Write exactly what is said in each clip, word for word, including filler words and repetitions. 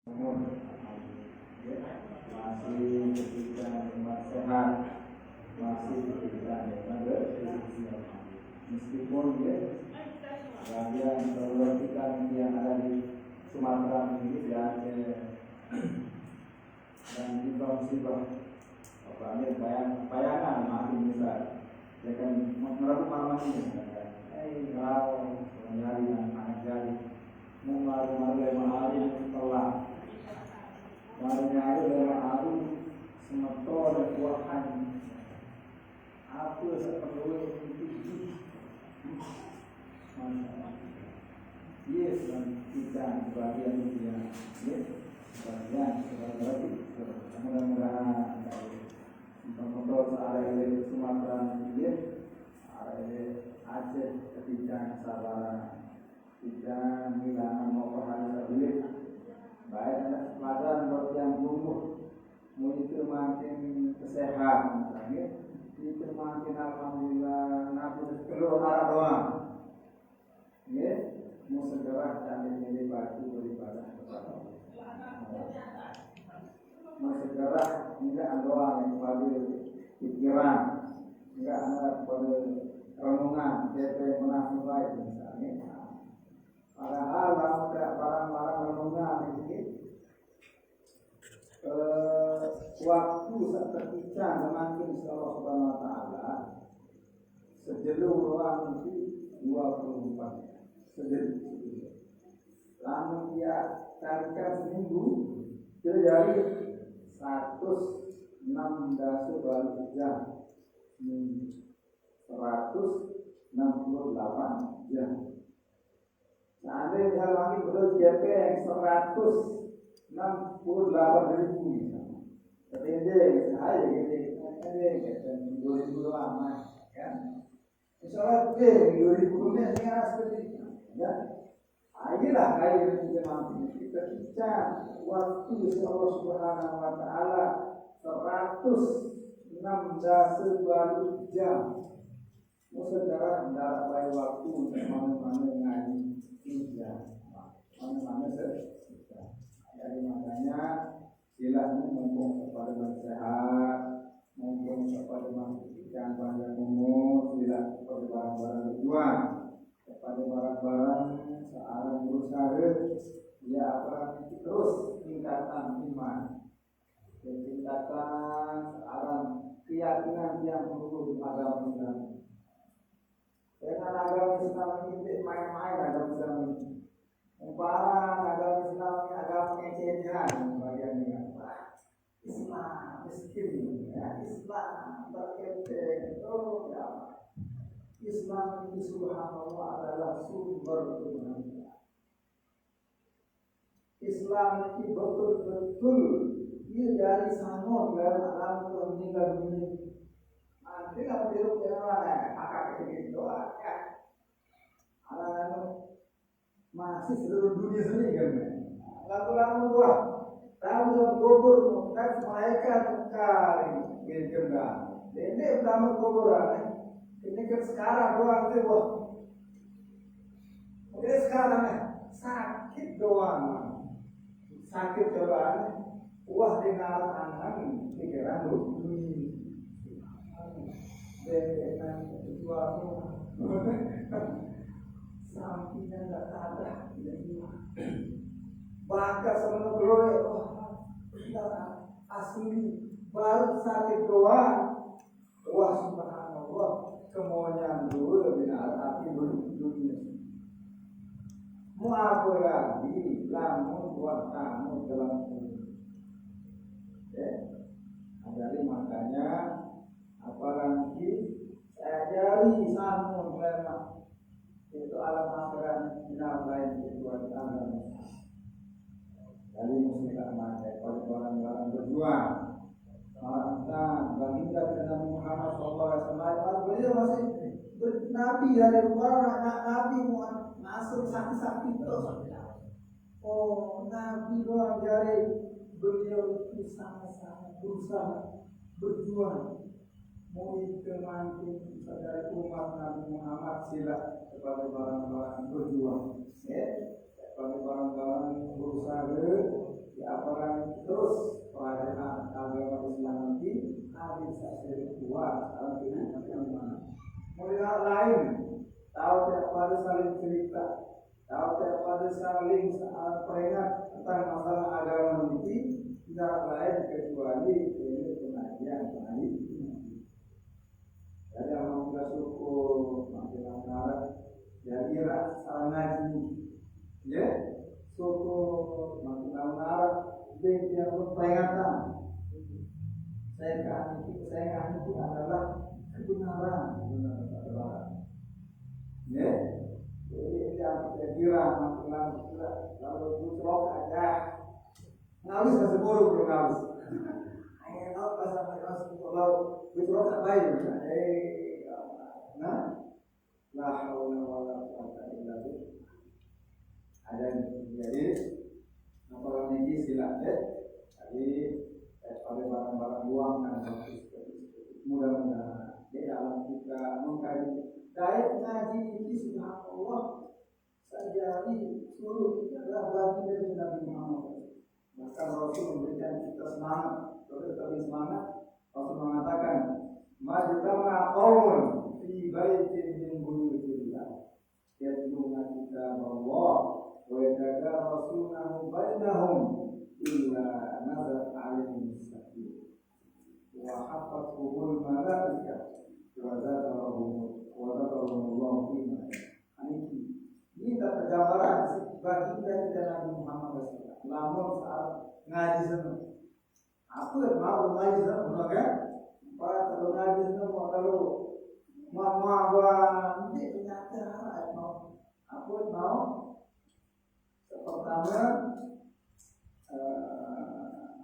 Namun, ya, masih diberikan nikmat sehat, masih diberikan nikmat rezeki. Meskipun, ya, bagian keluarga kita yang ada di Sumatera ini, di Aceh, dan juga musibah. Apa ini bayang-, bayangan makin besar. Ya kan, ngerabut malam ini, ya kan. Eh, kalau nyari yang anak jari, mau malu-malu, ya, malu, telah. Malu-malu, ya, malu, semeton, kuahan. Apa seperti itu? Iya, sedang kita bagian dia. Ya, bagian sebagai lagi. Mudah-mudahan untuk, untuk searah ini Sumatera, ya, searah ini Aceh, ketika sabar, kita ngilangan mau ke hari tadi. Baik, ada kesempatan buat yang tumbuh. Mau itu makin kesehatan, ya. Itu makin alhamdulillah, nabi keluar arah doang. Ya, mau segera dan menjadi batu beribadah kepada Allah. Mau segera tidak doang yang pada pikiran, tidak ada pada renungan, D P menafsir baik misalnya. Padahal kalau tidak barang-barang renungan ini, eh, waktu seketika memakin Allah Subhanahu wa Taala, sejelur doang itu dua puluh empat jam. Sejelur, sejelur. Lamun dia kalikan seminggu, dia jadi seratus enam belas baru jam. Hmm. Seratus enam puluh delapan jam. Seandainya lagi belum jepeng seratus enam puluh delapan ribu misalnya. Ketendeng, saya gini, ketendeng, ketendeng, dua ribu doang, Mas, kan? Misalnya, eh, dua ribu dunia sekarang seperti itu, ya. Ayolah, ayo kita mampu. Kita bicara waktu Allah Subhanahu wa Taala seratus enam belas baru jam. Sekarang nggak ada waktu untuk mana-mana ngaji kerja, mana-mana kerja. Jadi makanya, silahkan mumpung kepada sehat, mumpung kepada yang panjang umur, silahkan kepada barang-barang berjuang, kepada barang-barang seorang berusaha, ya, apa, terus tingkatkan iman, tingkatkan seorang keyakinan yang perlu di agama Islam. Dengan agama Islam ini tidak main-main agama Islam ini. Umpama agama Islam ini agama ecehan bagian ini. Islam miskin, ya, Islam berkepeng, oh, ya. Islam itu subhanallah adalah sumber kebahagiaan. Islam itu betul-betul dia dari sama dalam alam meninggal dunia. Nanti kalau dia mana, maka kayak gitu doang, ya. Anak-anak masih seluruh dunia sendiri kan. Lama-lama gua tahu dalam kubur, kan malaikat kali, gitu kan. Ini utama kuburan, ini kan sekarang doang tuh, wah. Oke, sekarang, eh, sakit doang. Sakit cobaan. Wah, dengar angan pikiran lu. Benar, itu aku. Sampingnya nggak ada. Bahkan sama keluar, wah, asli. Baru sakit doang. Wah, subhanallah, kemuliaan dulu lebih arti dunia. Mau apa lagi, lamun buat kamu dalam kubur. Ya, jadi makanya, apalagi saya ajari sama mereka. Itu alam akhirat, benar lain itu alam. Jadi muslim tak mati, kalau orang-orang berjuang. Nah, baginda Nabi Muhammad sallallahu alaihi wasallam, beliau masih ber-, nabi dari luar, anak nabi Muhammad, masuk sakti-sakti terus. Oh, nabi luar dari beliau itu sangat-sangat berusaha, berjuang. Mau itu nanti dari umat Nabi Muhammad sila kepada barang-barang berjuang. Ya, kepada barang-barang berusaha, Habis nasi buruk belum habis. Ayo, tahu bahasa mereka sepuluh laut. Itu tak baik. Eh, nah, la haula wala quwwata illa billah. Ada yang jadi, apa lagi istilah, ya? Jadi, eh, pada barang-barang uang dan mudah-mudahan di dalam kita mengkaji. Daya ngaji ini, subhanallah, sejati seluruh kita adalah bagian dari Nabi Muhammad. Bahkan Rasul memberikan kita semangat. Terus kami semangat, Rasul mengatakan, "Majtama qaumun fi baitin min buyutillah, yatluna kitaballah wa yatadarasunahu bainahum illa nazalat alaihim sakinah wa hafathumul malaikah wa zakarahum wa zakarahumullahu fi man indah." Ini kita pergambaran baginda kita Nabi Muhammad sallallahu alaihi wasallam. Lamun saat ngaji sana, apa yang mau ngaji sana, kan? Para kalau ngaji sana, mau kalau mau mau nanti ternyata mau apa yang mau? Pertama, eh,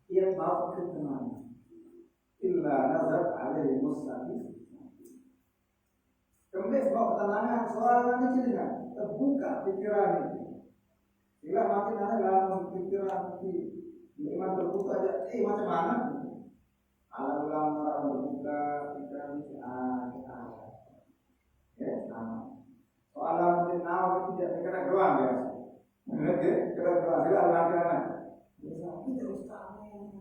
ia mau ketenangan. Illa nazalat alaihimus sakinah. Kembali bawa ketenangan, soal nanti kita terbuka pikiran ini. Bila makin ada dalam pikiran nanti, iman terbuka aja, eh, macam mana? Alam ulama orang terbuka pikiran ini, ah, ah. Ya, sama. Soal nanti nawa itu tidak kena doang ya. Ngerti? Kena doang, tidak ada lagi. Kita ustaz yang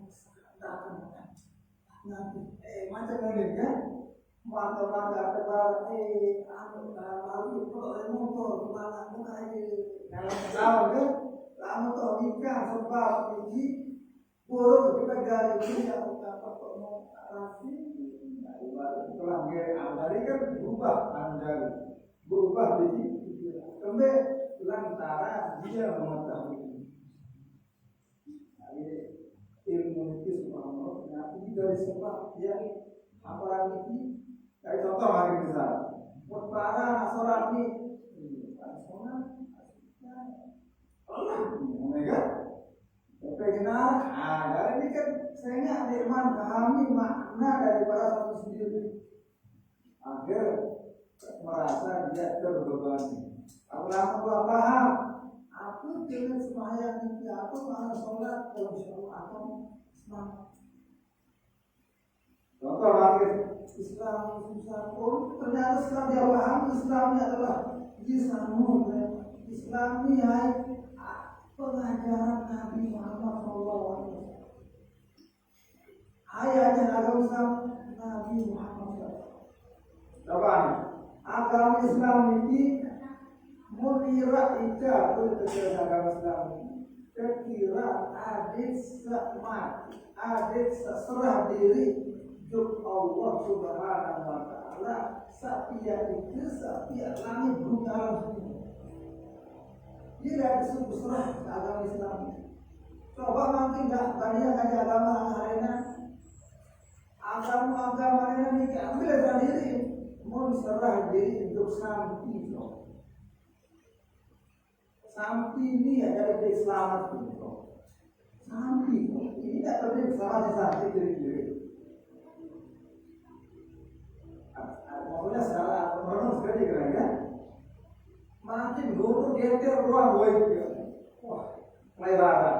datang. Nanti, eh, macam mana ya? Mata-mata kebal, eh, anu, lalu itu, eh, motor, kemana, bukan aja. Kalau tahu ya, lama tahu nikah, sebab ini, burung kita gali ini, yang utama kok mau kasih, nah, ibarat telah gaya andari kan berubah andari. Berubah jadi, kembali lantaran dia mengetahui. Jadi, ilmu itu subhanallah, nah, ini dari sebab dia, apalagi ini, dari contoh hari misal, perkara sholat ini, ini, kan sholat, Allah, mereka, tapi kenal, nah, dari ini kan saya nggak ada yang pahami makna daripada satu sendiri. Agar merasa dia terbebani. Kalau orang tua paham, aku dengan sembahyang ini, aku malah sholat, kalau insya Allah akan semangat. Contoh lagi, Islam susah pun ternyata setelah dia paham Islamnya adalah Islam. Islam ini hai pengajaran Nabi Muhammad sallallahu alaihi wasallam. Ayahnya agama Islam Nabi Muhammad. Kapan? Agama Islam ini mengira ika pun terjadi agama Islam ini. Kekira adik semat, adik seserah diri untuk Allah Subhanahu wa Ta'ala. Sapia itu, sapia langit bumi alam semua. Dia tidak disuruh serah agama Islam. Coba makin dah banyak aja agama anak arena. Agama-agama ini diambil dari diri, mau diserah diri untuk sampai. Sampai ini ada di selamat itu. Sampai ini tidak penting selamat di sampai diri diri. Maksudnya salah merenung sekali kira ya. Makin guru geter ruang woi. Wah, kelebaran.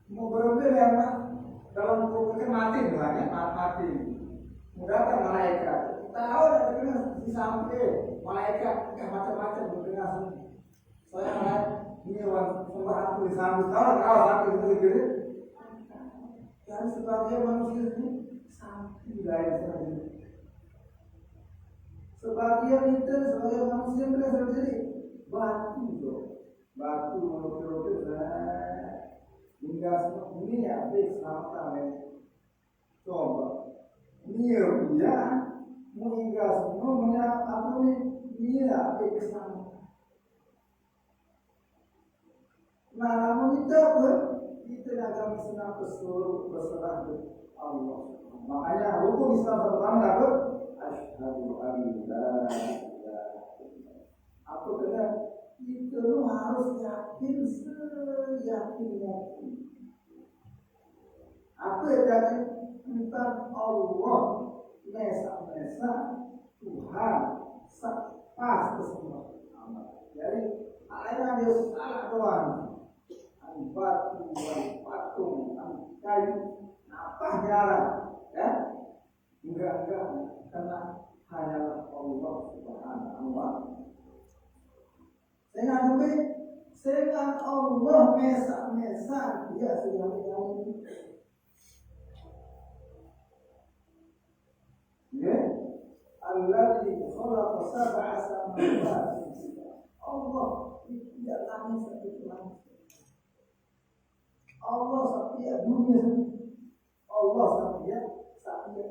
Mau berhenti ya, Mak? Dalam kubur kan mati, bilangnya, ma- mati. Mau datang malaikat. Tahu dah, tapi di samping malaikat, ya, macam-macam berdengar semua. Saya malah ini orang sembah aku di samping. Tahu, tahu samping itu gitu. Dan sebagai manusia ini samping lain saja. Sebagian itu sebagai manusia itu sendiri batu, batu, batu, hingga semua ini ya, habis sama ya. Coba. Ini ya, meninggal semua, apa nih? Ini ya, habis sama. Nah, namun kita pun, kita agama Islam bersuruh berserah ke Allah. Makanya rukun Islam pertama apa? Asyhadu an la ilaha illallah. Apa kena? Kita tu harus yakin seyakin Apa yang jadi tentang Allah, mesa-mesa Tuhan, pas semua. Jadi, lain dia salah doang. Anu batu, anu patung, anu kayu, apa jarang, ya? Enggak, enggak, karena hanyalah Allah Subhanahu wa Ta'ala. Saya nggak sampai, saya nggak Allah mesa-mesa dia sudah tahu. Ya, Alladzi khalaqa sab'a samawati. Allah itu tidak langit satu langit. Allah setiap dunia sendiri. Allah setiap setiap.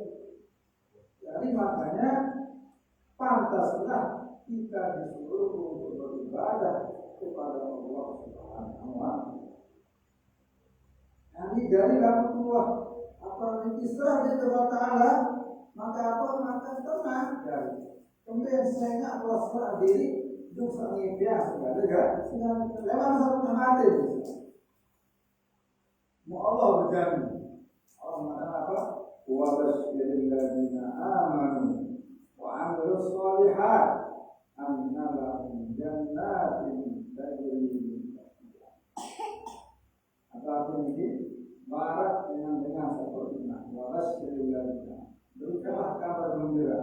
Jadi makanya pantaslah kita disuruh untuk beribadah kepada Allah Subhanahu wa Ta'ala. Jadi dari Rasulullah apa Isra dia kepada Allah, maka apa? Maka tenang dari. Kemudian saya ingat Allah serah diri, duk sang biasa, enggak ada, enggak? Sehingga lewat satu mati. Mau Allah berjanji. Allah mengatakan apa? Wa basyiril ladzina amanu wa amilus shalihat anna lahum jannatin tajri min tahtiha. Atau apa ini? Barat dengan dengan seperti itu. Wa basyiril ladzina. Berikanlah kabar gembira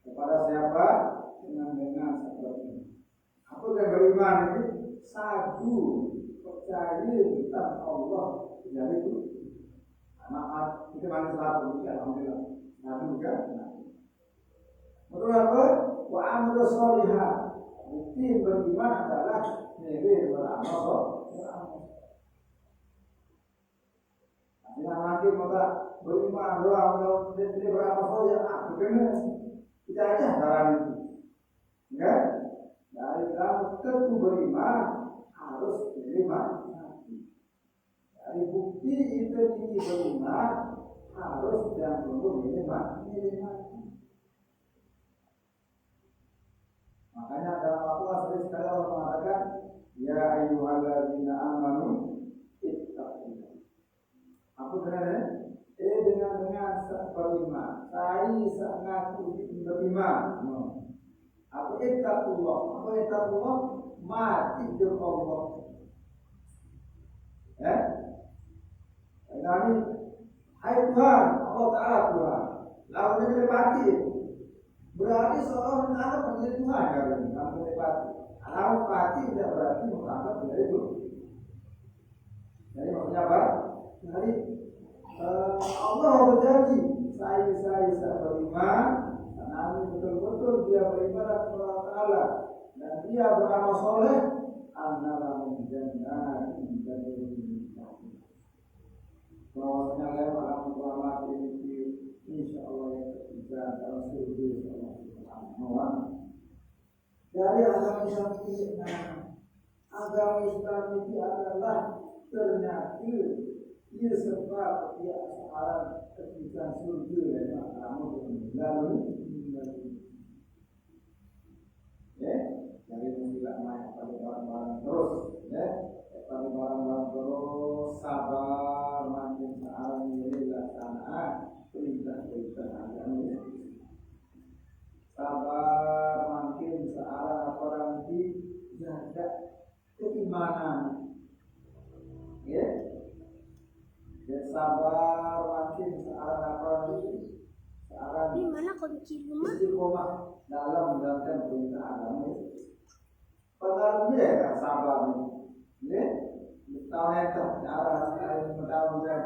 kepada siapa? Dengan dengan seperti ini. Apa yang beriman ini? Satu, percaya tentang Allah. Jadi itu. Anak kita manusia satu, ya, alhamdulillah. Satu kan? Menurut apa? Wa amilus shalihat. Bukti beriman adalah milih beramal soleh. Beramal. Nah, jangan lagi maka beriman doang, kalau dia, dia beramal soleh, ah, bukan. Kita aja caranya itu. Ya? Dari dalam tentu beriman harus milih mati. Dari bukti itu ini beriman harus yang perlu milih mati. Milih mati. Makanya dalam Al-Quran sering sekali Allah mengatakan, "Ya ayyuhalladzina amanu ittaqullah." Apa sebenarnya? Eh, dengan dengan sa- beriman. Saya sangat beriman. Hmm. Apa ittaqullah? Apa ittaqullah? Mati dengan Allah. Ya? Jadi, hai Tuhan, Allah Ta'ala Tuhan. Lalu dia mati. Berarti seolah menanggap menjadi Tuhan, ya, kan? Kamu mati. Kalau mati tidak berarti mengangkat menjadi Tuhan. Jadi maksudnya apa? Jadi eh, Allah berjanji, saya saya saya beriman, karena ini betul-betul dia beribadah kepada Allah Ta'ala dan dia beramal soleh, anna lahum jannatin tajri min tahtiha. Bahwasanya lewat alam keramat ini, insya Allah yang ketiga dalam surga Allah Subhanahu wa Ta'ala. Dari agama Islam ini, nah, agama Islam ini adalah ternyata ia sebab ia sekarang ketika surga dan agama berlalu. Ya, dari musibah naik pada barang-barang terus, ya, pada barang-barang terus, sabar makin sekarang ini laksana perintah-perintah agama. Sabar makin searah apa nanti jaga keimanan. Ya. Dan sabar makin searah apa nanti searah di mana kunci rumah? Istiqomah dalam menjalankan perintah agama. Pertama dia ya sabar nih. Ya. Tahun itu arah sekali lima tahun kan,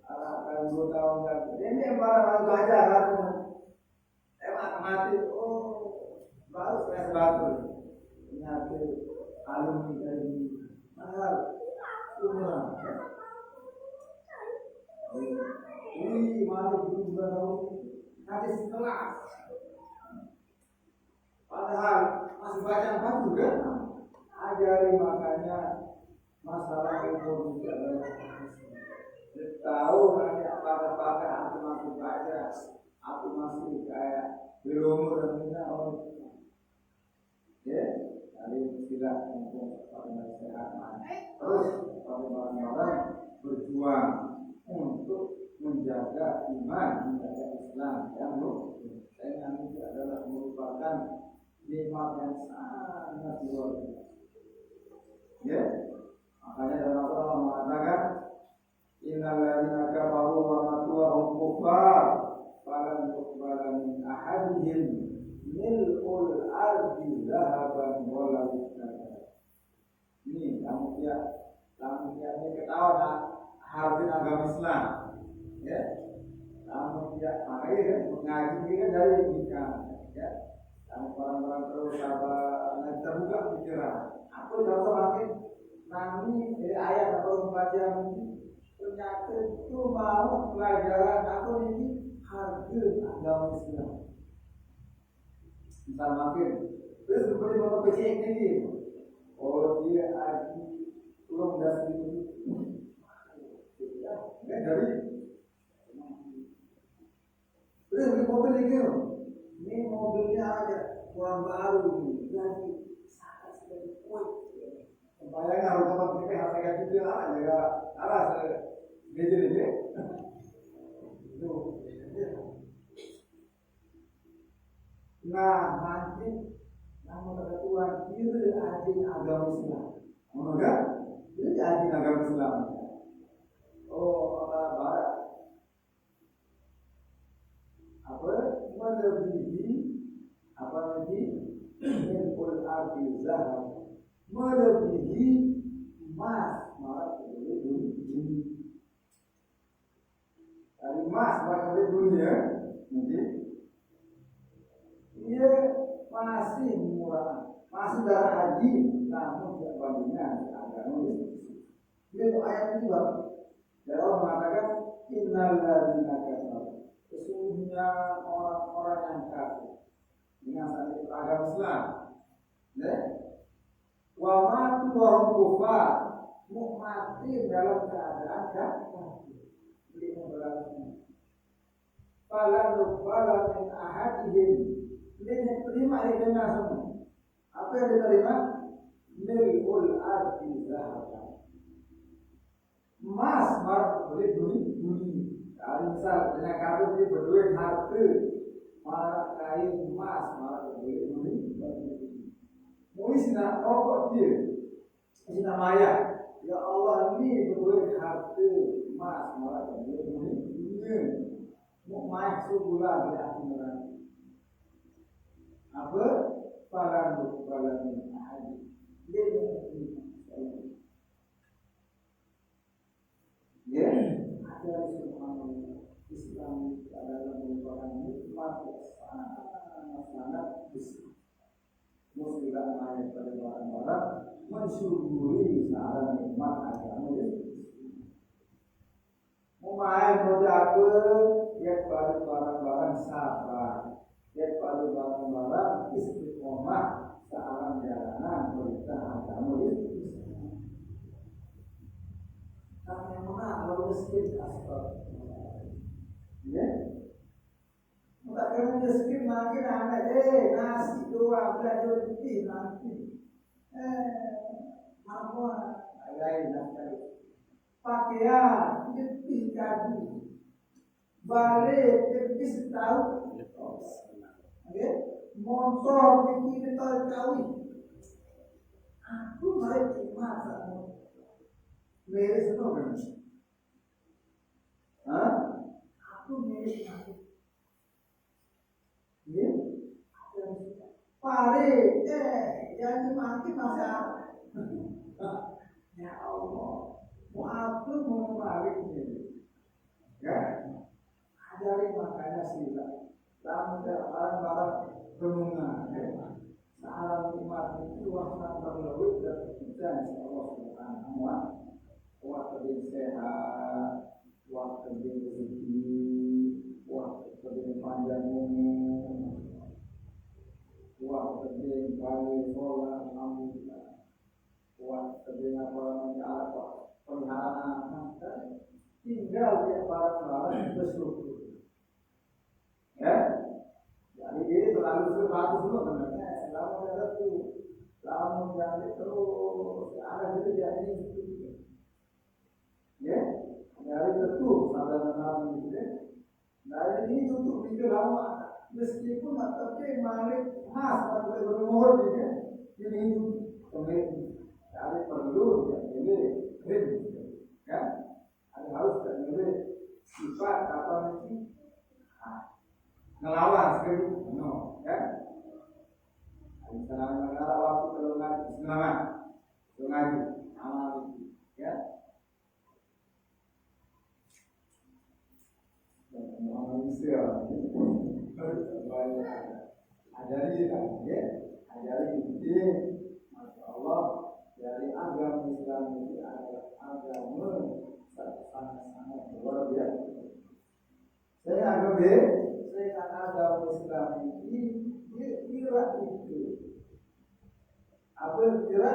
arah sekali dua tahun kan. Ini yang barang-barang belajar kan. Saya mati-mati, oh, baru saya baru. Ternyata alumni dari mahal. Semua. Ini malu juga tahu. Nanti sekelas. Padahal masih banyak banget juga. Ajari makanya masalah umur juga banyak. Tahu nanti apa-apa aku masih baca. Aku masih kayak belum umur dan tidak, oh. Ya, dari istilah untuk pada sehat. berjuang untuk menjaga iman, menjaga Islam yang luhur. Saya, itu adalah merupakan nikmat yang sangat luar biasa. Ya, makanya dalam Al-Quran mengatakan, "Innal ladzina kafaru wa matu wa hum kuffar, falan yuqbala min ahadihim mil'ul ardi dzahaban wa law iftada." Ini kamu dia, kamu dia ini ketawa, nah, harus agama Islam, ya. Kamu dia, makanya kan mengaji ini kan dari nikah, ya. Kamu orang-orang terus apa, nanti terbuka pikiran. Aku contoh makin nami dari ayat atau pembacaan ini, ternyata itu mau pelajaran aku ini harga agama Islam. Misal makin, terus seperti mau kecil ini, oh, dia aji kurang das ini. Ya, dari, terus beli mobil ini, ini mobilnya aja kurang baru ini. Jadi sangat sekali kuat. Bayangkan kalau teman kita harus kayak gitu lah, ya, arah saya, dia jadi dia. Itu. Nah, nanti nama kata Tuhan, kira aja agama Islam. Ngono kan? Kira aja agama Islam. Oh, apa barat? Apa? Melebihi apa lagi? Mil'ul ardi zahab. Melebihi emas, malah boleh beli bumi. Dari emas, malah boleh beli, ya. Mungkin. Iya, masih murah. Masih darah haji, namun tidak bandingkan agama. Ini ayat ini, Bang. Ya, Allah mengatakan, "Innal ladzina kafaru." Sesungguhnya orang-orang yang kafir. Dengan satu agama Islam. Ya. "Wa matu wa hum kuffar." Mau mati dalam keadaan kafir. Jadi, mau berarti. "Falan yuqbala min ahadihim." Ini terima, ini kena semua. Apa yang diterima? "Mil'ul ardi zahaban." Emas, malah boleh beli bumi. Kalau misal, dengan kafir dia berduit harta, malah kain emas, malah boleh beli bumi. Mau isi nak rokok dia, isi nak maya. Ya Allah, ini berduit harta, emas, malah boleh beli dunia. Mau main sebulan di akhir neraka. Apa? Falan yuqbala min ahadihim. Dia yang Ya, ada, subhanallah. Islam itu adalah merupakan nikmat yang sangat-sangat besar. Muslim naik pada barang-barang mensyukuri seorang nikmat agama Islam. Mau main, mau jago, ya, baru barang-barang sabar. Dia pada barang-barang istiqomah seorang jalanan perintah agama itu. Karena mana kalau miskin, astagfirullah. Ya. Enggak, kalau miskin makin aneh, eh, nasi doang, belajar lebih nanti. Eh, apa? Lain, lain. Pakaian, lebih tadi. Balik, lebih setahun. Oke? Motor, bikin kita tahu. Aku baik di mata. Miris itu kan? Hah? Aku miris aku. Ya? Pare, eh, yang mati masih apa? Ya Allah, mau aku mau kemarin ini. Ya, ajari makanya sila. Lamun barang-barang renungan, ya. Salah nikmat itu wah nonton lewat dan kita, insya Allah, subhanahu wa ta'ala, sehat. Wah, gede rezeki, wah, gede panjang umur, wah, gede kali sholat, alhamdulillah, wah, gede apa namanya, apa, peliharaan anak, kan? Tinggal dia barang-barang bersyukur. Ya? Jadi, ini terlalu seratus dulu, sebenarnya. Selama ada tuh, selama jangan terus, ada gitu, jadi gitu. Ya, Nah, ini tutup pintu lama. Meskipun tak tapi malik mas, tak boleh berumur juga. Ini itu pemilik dari perlu yang ini, ya. Ada harus dan ini sifat apa nanti, nah, ngelawan sekali, no, ya. Ada sana mengarah waktu kalau ngaji, semangat, kalau ngaji, amal itu, ya. Manusia. Ajari kan, ya. Ajari. Jadi, Masya Allah, dari agama Islam ini adalah agama sangat-sangat luar biasa. Saya agama, saya agama Islam ini, dia kira itu. Apa kira?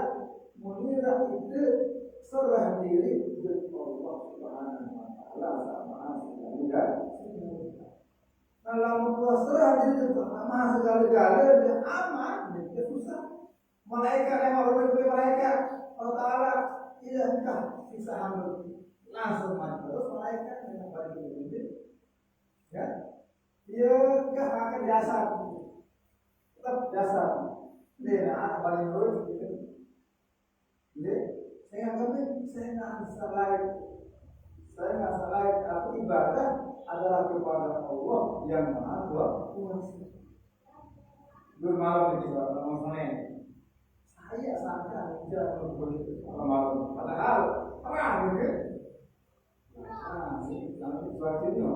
Mengira itu serah diri ke Allah Subhanahu wa Ta'ala sama sekali dan semua. Kalau mau serah diri ke Allah segala-gala, dia aman, dia susah. Malaikat yang mau lebih malaikat, Allah Ta'ala, iya, engkah sisa hamba. Langsung mati. Terus malaikat yang pada diri. Ya. Dia engkah akan jasad. Tetap jasad. Dia nak balik terus gitu. Jadi, saya nggak ngerti, saya nggak bisa lain. Saya nggak bisa lain, tapi ibadah adalah kepada Allah yang Maha Kuasa. Dulu malam ini, Pak, malam Senin. Saya sangka hujan, malam-malam. Padahal terang gitu. Nah, ini, nanti suaranya.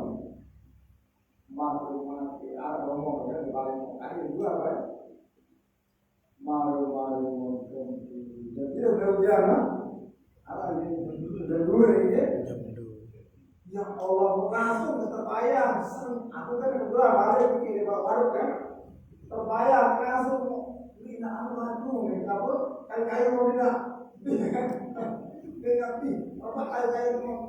Maklum, nanti ada ngomong, ya, di paling ada juga, Pak. Malu-malu mungkin. Dan tidak ada hujan, ha? Apa ini? Hujan dulu ini. Ya Allah, langsung terbayang. Sen-, aku kan kedua kali bikin di Pak Waruk, kan. Terbayang langsung. Ini nak anu, anu, nih, apa? Kayu-kayu mau tidak? Dia ngerti. Apa kayu-kayu mau?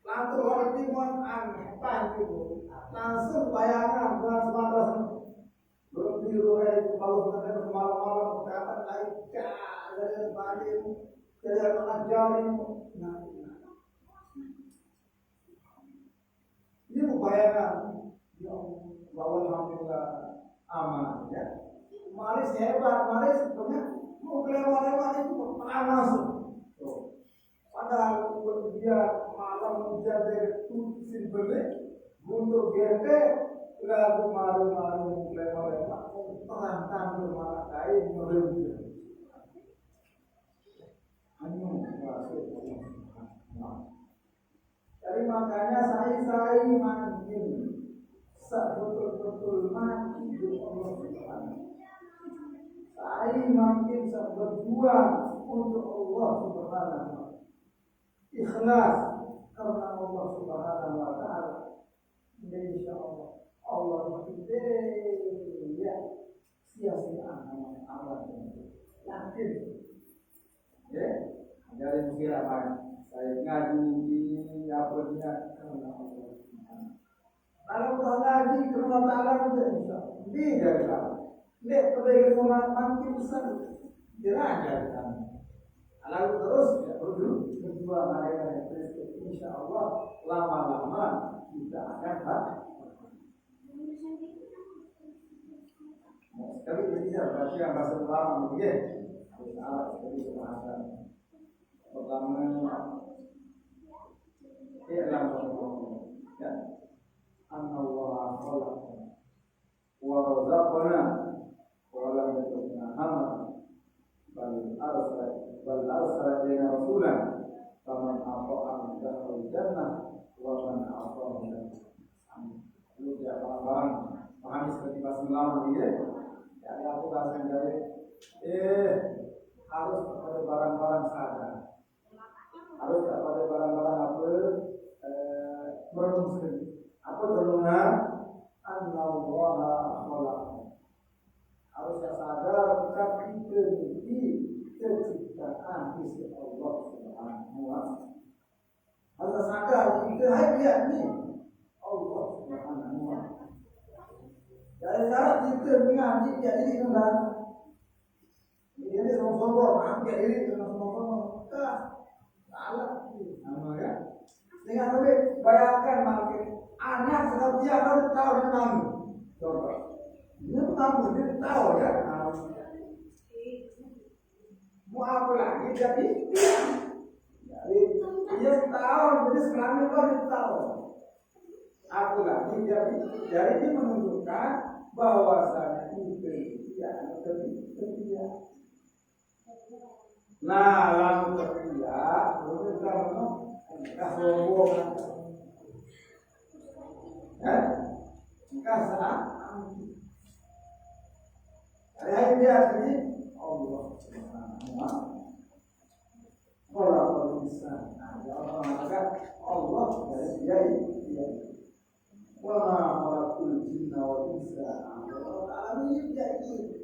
Langsung orang timuan aneh, apa itu? Langsung bayangan, bulan Sumatera. Belum di rumah itu, kalau sampai malam-malam, kapan lagi? Cah, dari pagi, dari anak jari. Nah, ini membayangkan, ya Allah, bahwa alhamdulillah aman, ya. Maris hebat, Maris punya mau kelewat-lewat itu panas. Tuh. Padahal dia malam menjaga tutup simpelnya, untuk gede, lalu malu-malu kelewat-lewat, terang tangan malah kain, merem. Hanya masuk Allah. Jadi makanya saya, saya makin sebetul-betul mati untuk Allah Subhanahu. Saya makin berjuang untuk Allah Subhanahu. Ikhlas karena Allah Subhanahu wa Ta'ala. Jadi, insya Allah, Allah makin ya, sia-sia amal-amal. Yakin. Ya, dari musir apa? Saya ngaji ini, apa dia? Karena Allah. Kalau udah ngaji, karena Ta'ala udah bisa. Dia dari kamu. Dia pergi ke rumah, makin besar. Dia aja di sana. Kalau terus, ya, berjuang, berjuang, ada yang Kristen. Insya Allah, lama-lama kita akan dapat. Nah, sekali ini saya baca yang bahasa ulama, ya. Harus Arab, sekali bahasa. Pertama, i'lam, ya. Annallaha khalaqana wa razaqana wa lam yatrukna hamala. Bal arsala, bal arsala ilaina rasulan. Faman ata'ahu dakhalal jannah wa man 'asahu dakhalal. Lu ya, paham, paham. Pahami seperti bahasa ulama ini, ya. Jadi, aku bahasa dari, eh, harus kepada barang-barang sadar. Harus kepada barang-barang apa? Eh, merenung sekali. Apa renungan? Annallaha khalaq. Harus sadar kita ini ciptaan Allah Subhanahu wa Ta'ala. Harus sadar kita hai dia ni Allah Subhanahu wa Ta'ala. Dari syarat kita mengaji jadi rendah. Ini dia sombong-sombong, aku jadi rendah sombong-sombong. Dah. Salah. Sama ya. Dengan lebih bayangkan Dia tahu, dia tahu, dia tahu. Coba. Dia tahu, dia tahu, ya. Mau apa lagi jadi? Jadi, dia tahu, jadi selama itu dia tahu. Apa lagi jadi? Jadi, ini menunjukkan bahwasanya itu tidak ada kebiasaan. Nah, lamun kerja, lamun kita mau kasih rombongan. Ya? Kasih. Ada yang dia ini Allah Subhanahu wa Taala. Kalau bisa, nah, ya Allah mengatakan Allah dari dia itu dia. Wa ma khalaqtul jinna wal insa. Allah Taala ini dia itu.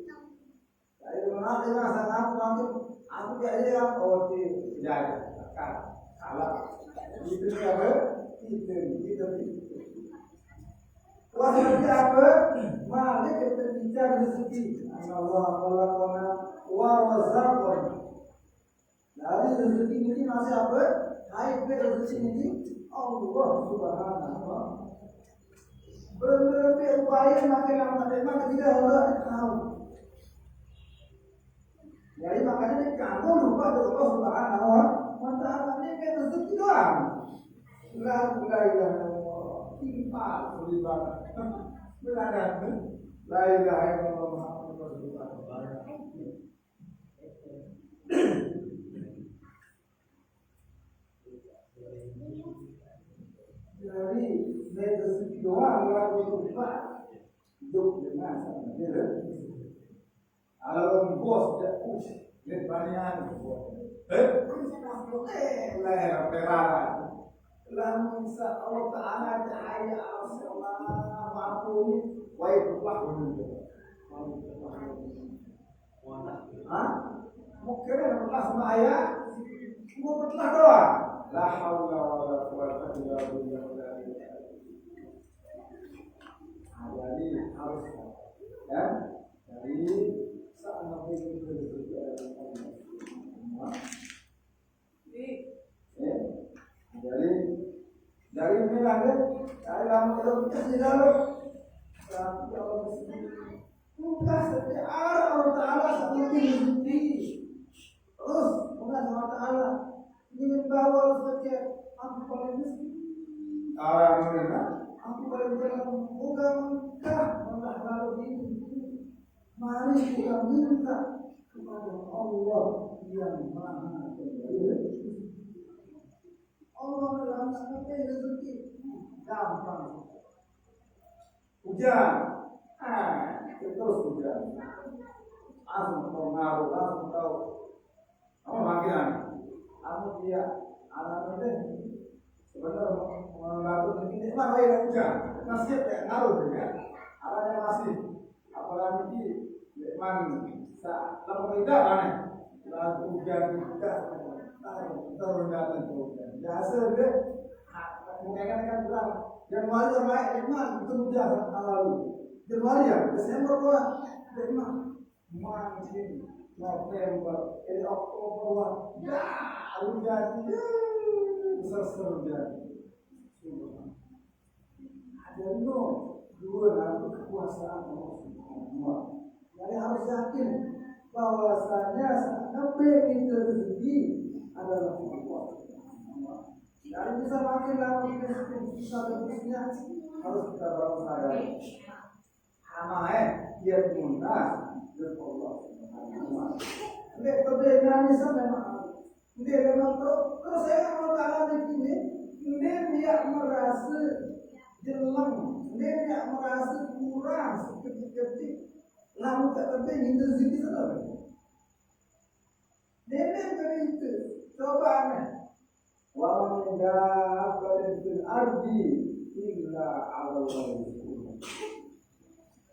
Jadi mengaku masa ngaku nanti aku jadi yang oh tidak ada. Salah. Itu siapa? Itu itu itu. Kuasa apa? Malik kita bicara rezeki. Allah khalaqana wa razaqana. Dari rezeki ini masih apa? Hai rezeki ini Allah Subhanahu wa Taala. Berarti upaya makin lama makin tidak Allah tahu. Jadi makanya ini kamu lupa ke Allah Subhanahu wa Taala ini kayak rezeki doang. La ilaha illallah. Timpal beribadah. Benar. La ilaha illallah Muhammadur Rasulullah. Jadi, rezeki doang, orang itu lupa. Hidup dengan sama dia. Kalau bos dia push, dia banyak bos. Eh, eh, lah, perara. Lamun sa Allah Ta'ala cahaya Allah mampu ni, wai berubah dulu. Hah? Mungkin ada berubah sama ayah, mau berubah doang. La haula wala quwwata illa billah. Jadi harus ya. Jadi saat nanti kita berbicara tentang semua. Ya. Jadi dari ini lagi, dari lama itu kita di dalam. Tapi Allah Bukan setiap Allah Ta'ala seperti rezeki. Terus, bukan Allah Ta'ala ingin bawa rezeki. Aku paling miskin. Orang ini, nah. Aku paling dalam. Bukan kah, malah lalu ini. Mari kita minta kepada Allah yang Maha Pemberi rezeki. Allah Ta'ala seperti rezeki. Gampang. Hujan. Ah, terus hujan. Langsung tahu ngaruh, langsung tahu. Kamu panggilan. Kamu dia anak itu sebenarnya membantu ini mana ya hujan. Masih ya ngaruh ya. Arahnya masih. Apalagi di mana? Sa, kalau tidak aneh. Lalu hujan tidak. Tahu, tahu datang hujan. Biasa dia. Mungkin kan bilang Januari sampai Iman itu mudah lalu. Januari ya, Desember pula Iman. Makin November, eh, Oktober, wah, dah hujan, besar hujan. Ada no, dua lalu kekuasaan Allah Subhanahu wa Taala. Jadi harus yakin bahwasanya sampai itu rezeki adalah Allah. Dan bisa makin lama kita susah dan terusnya harus kita baru sadar. Amae dia tuntas dan Allah Subhanahu wa Taala. Nggak perbedaan sama memang. Nggak memang terus terus saya Allah Taala di sini. Nggak dia merasa jelek, nggak dia merasa kurang sedikit-sedikit. Lalu tak penting itu rezeki sama. Nenek begitu. Coba aneh. Wa min dabbatin fil ardi illa 'ala Allahi rizquha.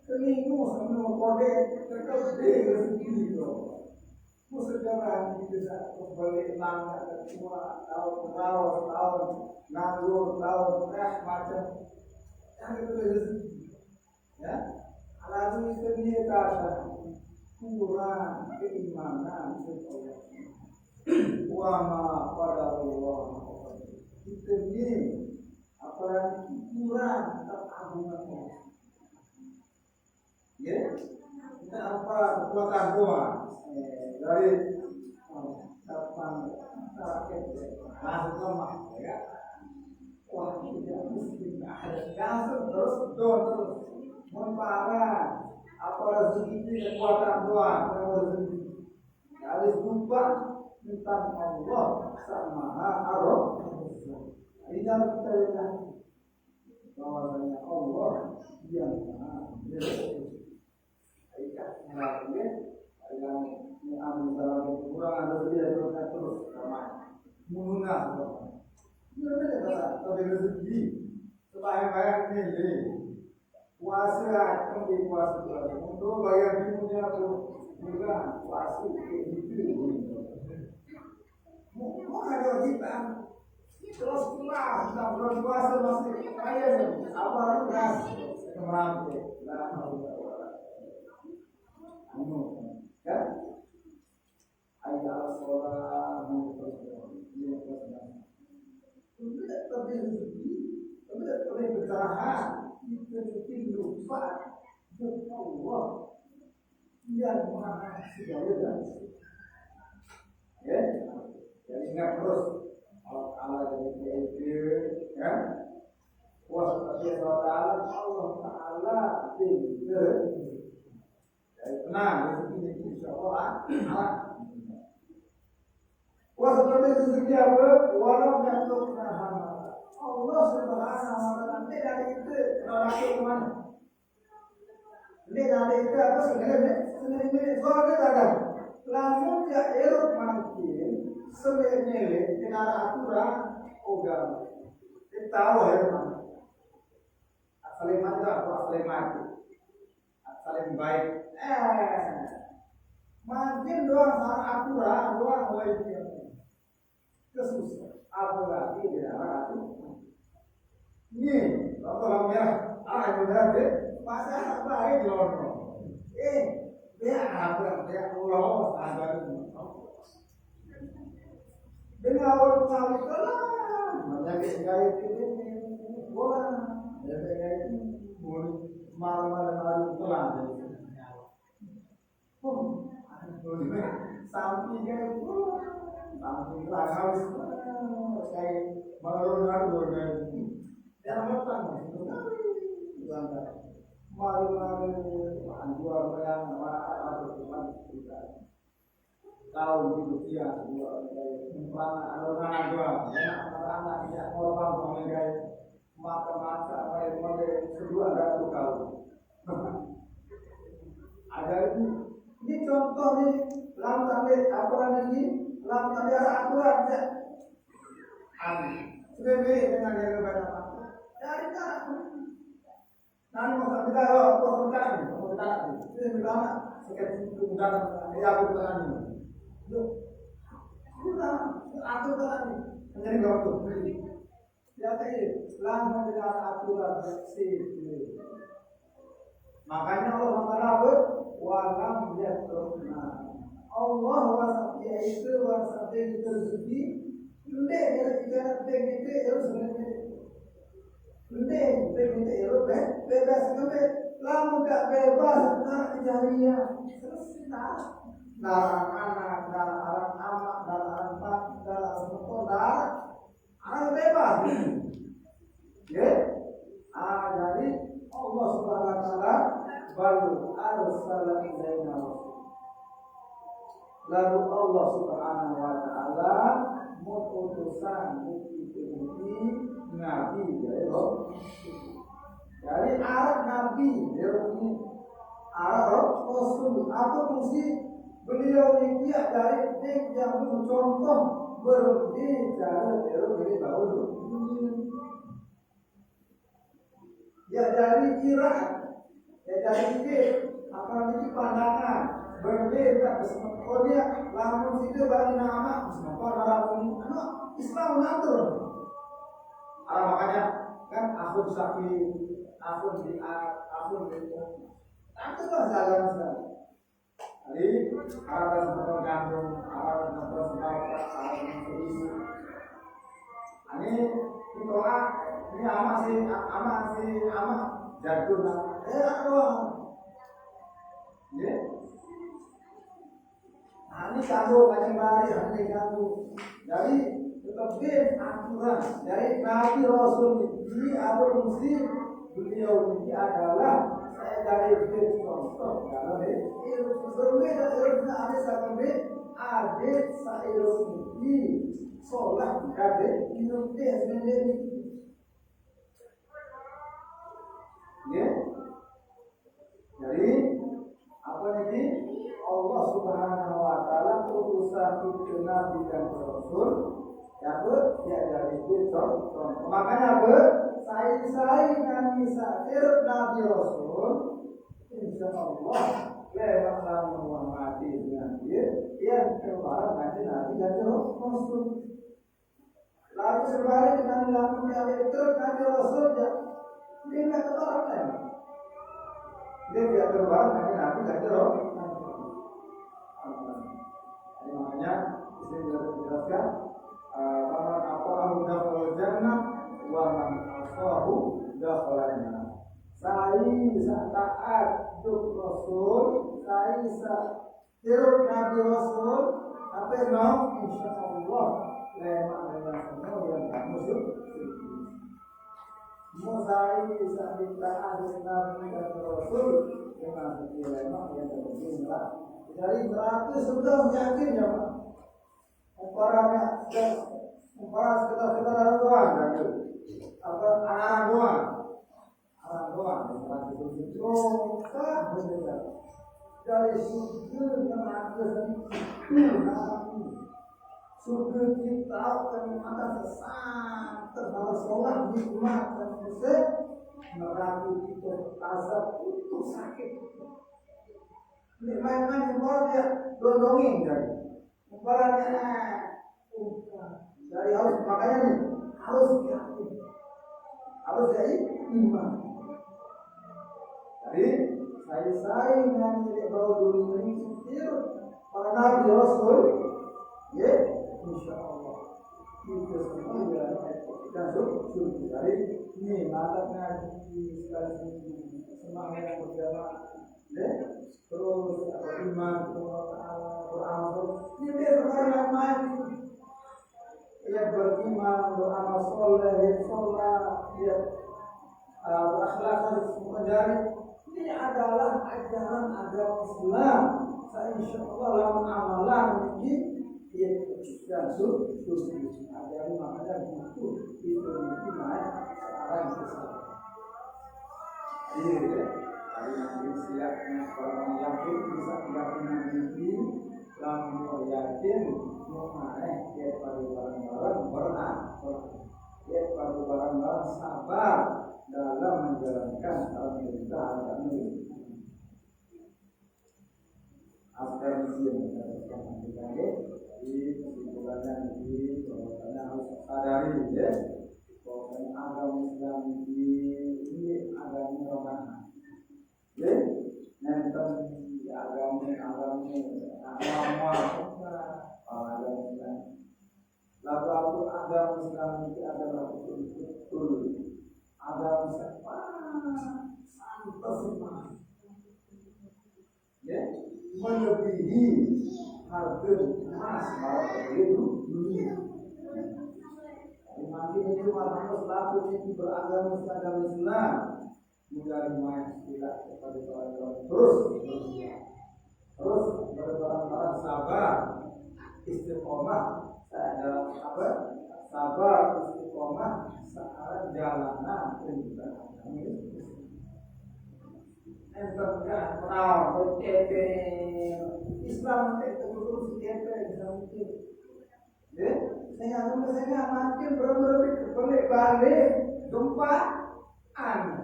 Seminggu sama kode terkode rezeki itu. Mu sekarang di desa balik mangga ketua tahun rawa tahun nganggur tahun teh macam yang itu rezeki. Ya, lalu itu dia kata kurang keimanan kepada Allah. Wa ma qadarullah. Itu ni apalagi kurang tak agung Kekuatan doa. Eh, dari, oh, kapan terakhir, ya? Langsung lemah, ya. Wah, tidak mungkin. Langsung terus, doa terus. Mau parah. Apa rezeki itu? Kekuatan doa, apa rezeki? Harus lupa tentang Allah sama Allah. Ini harus kita ingat bahwasanya Allah yang maha memberi. Baik, ya. Yang ini ambil dalam kekurangan rezeki, ya, terus, terus sama. Menuna, sama. Ini ada kata, tapi rezeki. Sebanyak-banyak ini. Puasa, kan di puasa, puasa. Untuk bayar duitnya tuh, bukan puasa, kayak gitu. Mau, mau ada kita. Terus pulang, kita bulan puasa masih kaya nih. Apa orang gas? Merantau. Nah, anu, kan? Hayya ala sholah, mau pergi. Iya, pergi. Udah, tapi rezeki, udah, tapi pencerahan, kita mungkin lupa. Ya Allah, yang maha segala dan ya, jadi ingat terus, Allah Ta'ala dari itu, ya. Wah, tapi Allah Ta'ala, Allah Ta'ala pinter. Jadi tenang, rezeki itu insya Allah, ah, ah. Wah, seperti rezeki apa? Walau jatuh, Allah Subhanahu wa Ta'ala, tidak ada itu, kalau masuk kemana? Ini nanti itu apa sebenarnya? Sebenarnya soalnya ada. Lamun dia elok mangkin, sebenarnya tidak ada aturan, udah. Kita tahu ya, Bang. Asal mati lah, asal mati. Asal baik. Eh, mangkin doang sama aturan, doang wajib. Kesusah. Apalagi di daerah itu. Nih, contoh lampu merah. Ah, yang merah deh. Masa apa aja di lorong? Eh, dia apa? Dia pulau, ada. Dengan awal kali kelam, banyak yang gaya ini, bola, banyak yang gaya ini, bola, malam-malam hari kelam. Oh, aduh, sampai gaya bola, sampai kelam habis, kayak malam hari, bola, gaya. Yang matang, malam-malam, jual bayang, marah, marah, marah, marah. Tahun itu dia, dua, anak-anak dua, ya, anak-anak tidak korban mengenai mata-mata, apa yang model kedua, ada satu tahun. Ada ini, ini contoh nih, lam tadi, apa namanya ini, lam tadi ada aturan, ya. Aneh. Sudah mirip dengan yang banyak. Dari mana? Nani mau kita, oh, mau kita, mau kita, ini gimana? Sekian itu gimana? Ya, aku kita ini. Yuk. Kita, aku kita ini. Menjadi waktu. Ya, tadi, langsung dengan aturan sipil. Makanya Allah Taala ber-, walam yatrukna. Allah wasat dia itu, wasat dia itu rezeki. Ndek, ya, ibarat begitu, ya, sebenarnya. Ndek, begitu, ya, be-, bebas itu, be-, lamun gak bebas, nah, kejadian. Selesai, nah. Darah anak, darah anak amak, darah anak bak, darah anak motor, darah anak bebas. Ya? Ah, jadi Allah Subhanahu wa Ta'ala, "Bal arsala ilaina rasul." Lalu Allah Subhanahu wa Ta'ala mengutusan bukti-bukti Nabi, ya, ya. Jadi Arab Nabi, ya, ini Arab Rasul, apa fungsi beliau ini? Dia dari yang contoh berbicara, ya, dari bawah dulu. Ya, dari kira, ya, dari pikir, akan ini pandangan, berbeda, oh, dia lamun situ bagi nama, semua orang ini, anu, Islam mengatur. Ah, makanya kan akun sapi, akun di, akun di, itu lah jalan sekali. Jadi, harus nonton gandum, harus nonton sebapak, harus nonton isu. Ini, itu ah, ini ama si, ama si, ama jadul lah. Eh, apa? Ya? Ini kanggo pancen bari, ini kanggo. Jadi, tetep aturan. Jadi, Nabi Rasul ini, apa fungsi beliau ini adalah saya dari dia contoh. Karena dia, dia berbeda dari ada sampai ada saya ini sholat dari minum dia sendiri. Ya. Jadi, apa ini? Allah Subhanahu wa Ta'ala utusan itu Nabi dan Rasul. Ya, Bu? Ya, dari itu contoh. Makanya, Bu, saya-saya Nabi Sakir, Nabi Rasul. Insya Allah, lewat lama mati dengan dia, yang keluar nanti Nabi dan Rasul. Lalu sebalik dengan lamun kali truk nanti Rasul ya. Dia nggak keluar kan? Dia tidak keluar nanti nanti tidak keluar. Jadi makanya di sini juga dijelaskan, eh, "Faman ata'ahu dakhalal jannah, wa man asahu dakhalan nar." Saya sa taat untuk Rasul, saya sa Terus Nabi Rasul, apa yang mau? Insya Allah, lemak-lemak semua yang kamu suruh. Mau saya bisa minta ada Nabi dan Rasul, dengan setiap lemak yang terpenting lah. Dari neraka sudah yakin ya Pak. Umpamanya, umpama sekitar-sekitar doang, kan? Apa arah doang. Arah doang, bukan gitu. Oh, kan bener. Dari surga neraka sendiri. Surga kita kenikmatan sesanter, kalau sholat nikmat dan bisa neraka kita azab untuk sakit. Nikmat nikmat di bawah dia dondongin kan. Umpamanya, nah, umpama. Dari harus, makanya nih, harus yakin. Harus dari iman. Jadi, saya-saya yang tidak bawa dunia ini kecil, para nabi rasul, ya, insya Allah. Itu semua ya, dan suruh dari ini, mata ngaji, sekali seminggu, semangat yang berjamaah, ya. Terus, apa, iman, Allah Ta'ala, beramal. Ini dia perkara yang lain. Ya, beriman, beramal soleh, ya, sholat, ya, eh, berakhlak harus menjadi. Ini adalah ajaran agama Islam. Saya insya Allah dalam amalan ini, ya, dan su-, su-, ajaran makanya butuh itu nanti naik sekarang ke sana. Iya, ya. Hari nanti siapnya orang yakin bisa yakin nanti lamun yakin mau naik ya pada barang-barang berat, ya pada barang-barang sabar dalam menjalankan perintah agama. Askar muslim, jadi kesimpulannya di bahwasanya harus sadari ya bahwasanya agama Islam ini, ini agama rohani. Ya, nenten di agama agama agama agama Islam. Lalu aku agama Islam ini adalah betul-betul agama Islam santos sekali. Ya, melebihi harga emas barat dari dunia. Jadi makin itu orang selaku itu beragama agama Islam. Mudah lumayan kita kepada orang terus terus terus berbarang-barang sabar istiqomah. Saya dalam sabar, sabar istiqomah saat jalanan perintah agama. Entah kan menawan berkepeng Islam itu terus kepeng bisa mungkin. Ya, saya nggak nunggu, saya nggak makin berembe-rembe balik-balik gempa aneh.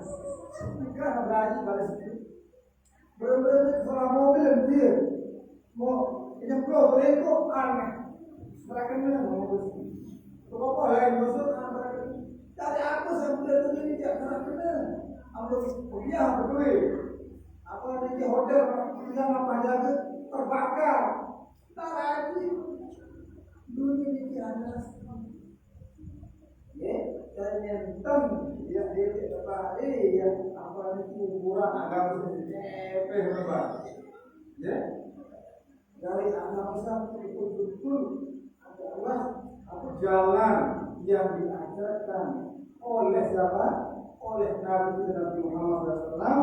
Kan berani balik sini. Berembe-rembe salah mobil dia. Mau ini pulau berengkok aneh. Mereka mau mobil sini. Bapak lain musuh antara dari aku sampai dari ini tidak pernah kenal. Ambil kuliah betul. Apa nanti hotel yang apa jaga terbakar. Taraji dunia ini adalah ya, ternyata ya dia tidak apa eh ya apa ini kuburan agama sendiri eh apa ya. Dari agama Islam itu betul adalah apa, jalan yang diajarkan oleh siapa? Oleh Nabi kita, Nabi Muhammad sallallahu alaihi wasallam,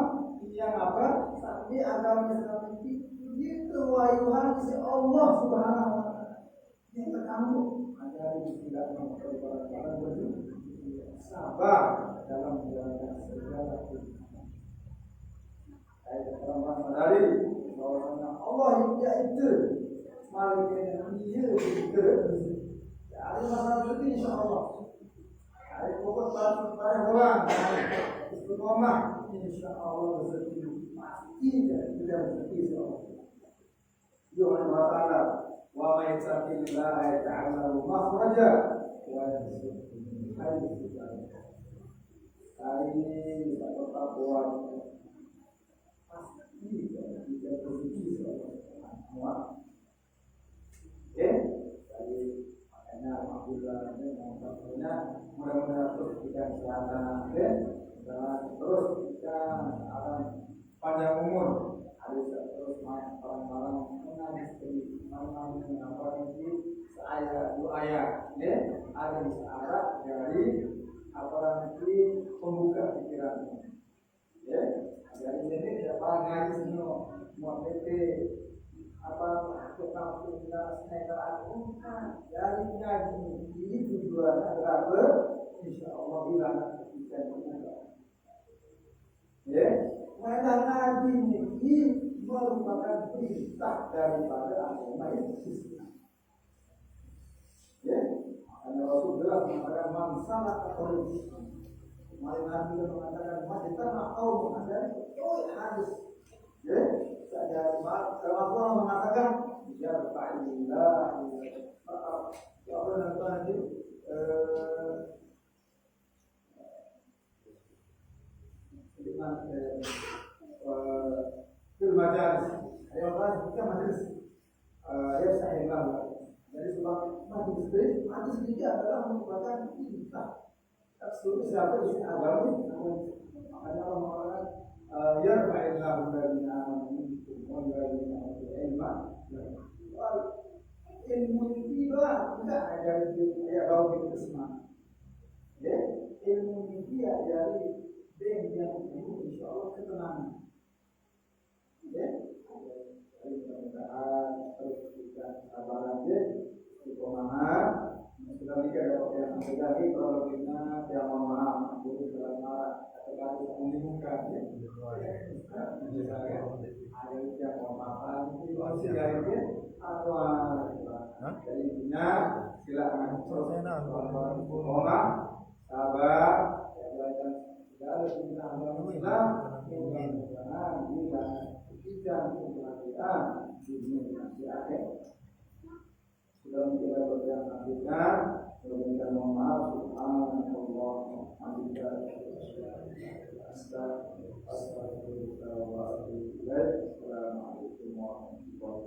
yang apa? Tapi agama Islam ini itu wahyu dari Allah Subhanahu wa Taala. Yang pertama, ada yang tidak mau sabar dalam menjalankan segala perintah. Ayat pertama dari bahwasanya Allah yang dia itu, mari kita dia itu. Dari masalah itu, insya Allah. Dari pokok batu pada orang, istiqomah, insya Allah rezeki pasti dan tidak rezeki, insya Allah. Firman Allah Ta'ala, "Wa may yattaqillaha yaj'al lahu makhraja wa yarzuqhu min haythu la yahtasib." Hari ini kita tetap kuat. Pasti kita bisa berpikir semua. Oke? Jadi, makanya, alhamdulillah, ini yang satunya, mudah-mudahan terus kita kesehatan, oke? Dan terus kita akan panjang umur. Ada bisa terus main bareng-bareng, mengaji sedikit, main-main dengan apa itu, seayat, dua ayat, ya. Ada bisa arah dari apa itu, pembuka pikiran. Ya, dari sini tidak pernah ngaji semua, mau P T, apa, kita punya sneaker, bukan. Dari ngaji ini tujuannya adalah ber-, insya Allah, bilang kita juga. Ya, karena ngaji ini merupakan perintah daripada agama Islam. Ya, makanya Rasul jelas mengatakan, "Man salaka thariqan." Kemarin Nabi juga mengatakan, "Majtama'a qaumun," dari betul hadis. Ya, saya kalau Allah mengatakan, "Ya Rasulullah, ya Allah nanti, eh, Jadi, eh, eh, fil majalis. Ayo, Pak, kita majelis. Eh, ya, saya bilang, Pak. Jadi, sebab majelis ini, majelis ini adalah merupakan perintah. Seluruh siapa di sini agama ini? Makanya Allah mengatakan, eh, "Yarfa'illahu alladhina amanu minkum wal ladhina utul ilma." Ilmu itu tidak ada di, ya, bau itu semua. Ya, ilmu ini dia dari dan yang ini, insya Allah, ketenangan. Ya, jadi mudah-mudahan terus kita sabar aja, istiqomah. Sudah nikah ada yang terjadi, kalau kita, ya, mohon maaf, jadi dalam marah, kata-kata yang membingungkan, ya. Misalnya, ada yang mohon maaf, itu masih dari dia, apa, jadi intinya, silakan terus, istiqomah, sabar, ya, belajar segala perintah agama Islam, mudah-mudahan kita tidak kebahagiaan di dunia dan di akhirat. Sudah menjadi perjalanan kita, meminta mohon maaf, subhanallah, alhamdulillah, astagfirullah, wa atubu ilaih. Assalamualaikum warahmatullahi